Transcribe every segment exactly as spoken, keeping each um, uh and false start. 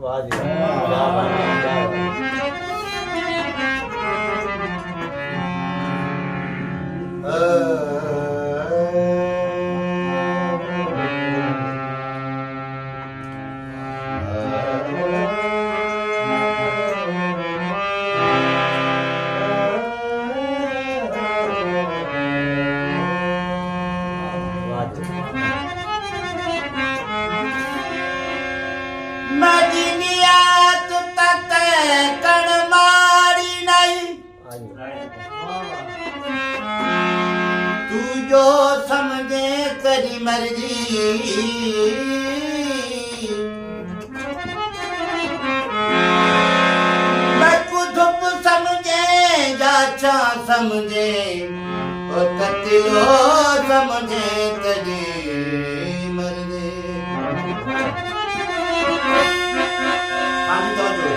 واہ جی واہ، کیا بات ہے، کیا بات ہے۔ میݙی نیت تاں تیکݨ ماڑی نئیں۔ توں جو سمجھیں تیݙی مرضی۔ میکوں دھپ سمجھیں یا چھاں سمجھیں، او تتلو سمجھیں تیݙی مرضی۔ ہاں جی، توجہ۔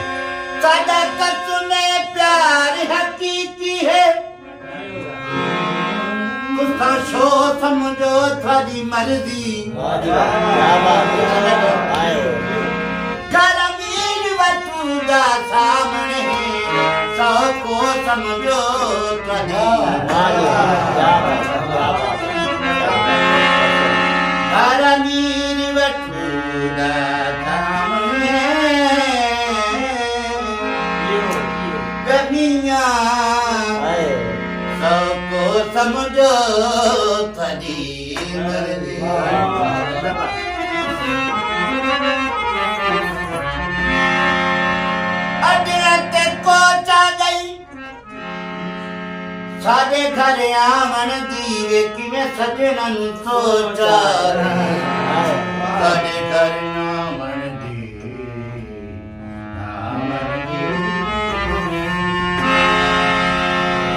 ساݙا قسم پیار حقیقی ہے، تساں شو سمجھو تہاݙی مرضی۔ واہ جی واہ، کیا بات ہے۔ گھر امیر وٹوں دا سامݨے، سو کو سمجھو تہاݙی۔ واہ جی واہ، کیا بات ہے، کیا بات ہے۔ گھر امیر وٹوں دا سامݨے، غنیاں ہائے۔ سو کو سمجھو تہاݙی مرضی۔ اݙیاں تے کوچ آ ڳئی، ساݙے گھر آوݨ دی، وے کیویں سڄݨاں نوں سوچ آ ڳئی۔ ساݙے گھر آوݨ دی۔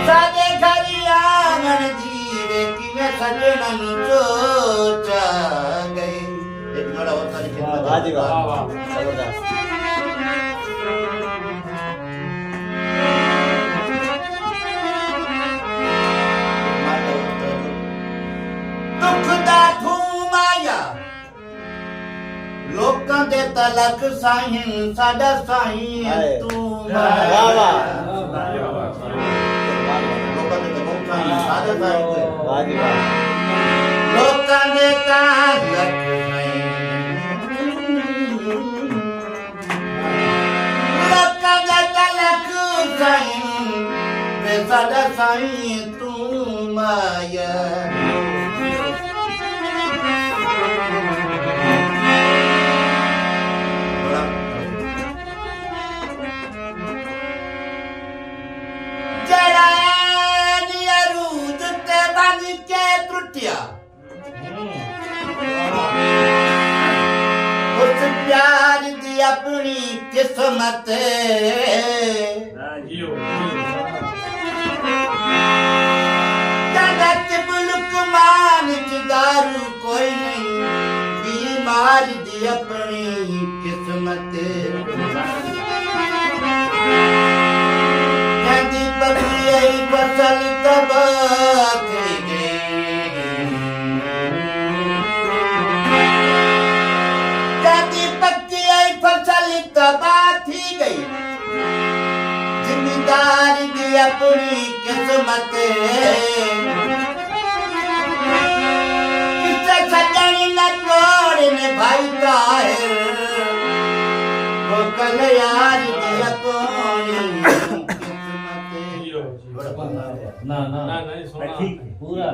ساݙے گھر آوݨ دی وے کیویں سڄݨاں نوں چوچ آ ڳئی۔ ہک جوڑا ہور ساݙی خدمت واہ جی واہ، واہ واہ، زبردست۔ ݙکھ دا دھوم آیا۔ لوکاں دے تاں لکھ سائیں، ساݙا سائیں ہائے۔ توں واہ واہ۔ لوکاں دے تاں بہت سائیں، ساݙا سائیں توں۔ واہ جی واہ۔ لوکاں دے تاں لکھ سائیں، لوکاں دے تاں لکھ سائیں، تے ساݙا سائیں توں مایا۔ جیڑھا عین عروج تے ونڄ کے ترٹیا، اس پیار دی اپݨی قسمت۔ جنت ملک مان اچ دارو کوئی نئیں، بیمار دی اپݨی قسمت۔ کیندی پکی ہئی فصل تباہ تھی ڳئی۔ کیندی پکی ہئی فصل تباہ تھی ڳئی۔ زمیندار دی اپݨی قسمت ہے۔ کسے سڄݨ نہ توڑن بھائی طاہر، او کل یار دی اپݨی قسمت ہے۔ نہ، نہ، نہ، نہ، سوہݨا۔ ٹھیک ہے۔ پورا۔